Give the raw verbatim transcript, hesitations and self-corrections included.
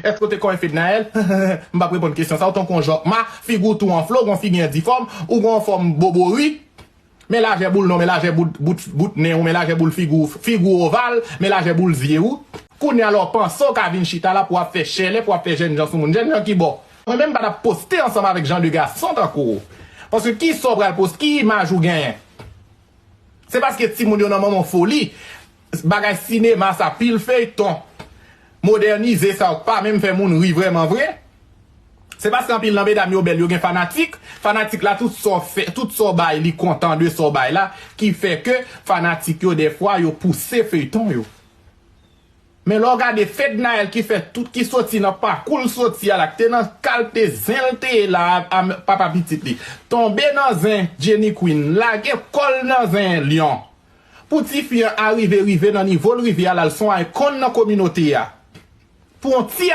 Èske w te konyen Fednaelle? M p ap reponn kesyon sa. Ou tankou yon jòkma, figi w tou an flo, gon figi an difòm, ou gon fòm bobori. Men lajè boul non, men lajè bout, bout, bout nen ou, men lajè boul figi w, figi w oval, men lajè boul zye ou. Kounye a la w panse w ka vin chita la pou w ap fè chèlè, pou w ap fè jènjan sou moun. Jènjan ki bò? Mwen menm m pa t ap poste ansanm avèk jan de gason tankou w. Paske ki sa w pral poste, ki imaj ou genyen? Se paske timoun yo nan moman foli. Bagay sinema sa, pil feyton modènize sa yo k pa menm fè moun ri vrèman vre. Se paske anpil nan medam yo bèl, yo gen fanatik. Fanatik la, tout sa w fè, tout sa w bay, li kontan de sa w bay la, ki fè ke fanatik yo, dèfwa, yo pouse feyton yo. Men lè w gade Fednaelle ki fè tout, ki soti nan pakou l soti a la, ki te nan kalte zen l te ye la a, a papa pitit li, tonbe nan zen Jenny Queen, lage kò l nan zen lyon. Pou tifi an arive, rive nan nivo l rive a la, l se yon ikòn nan kominote a. Pou yon ti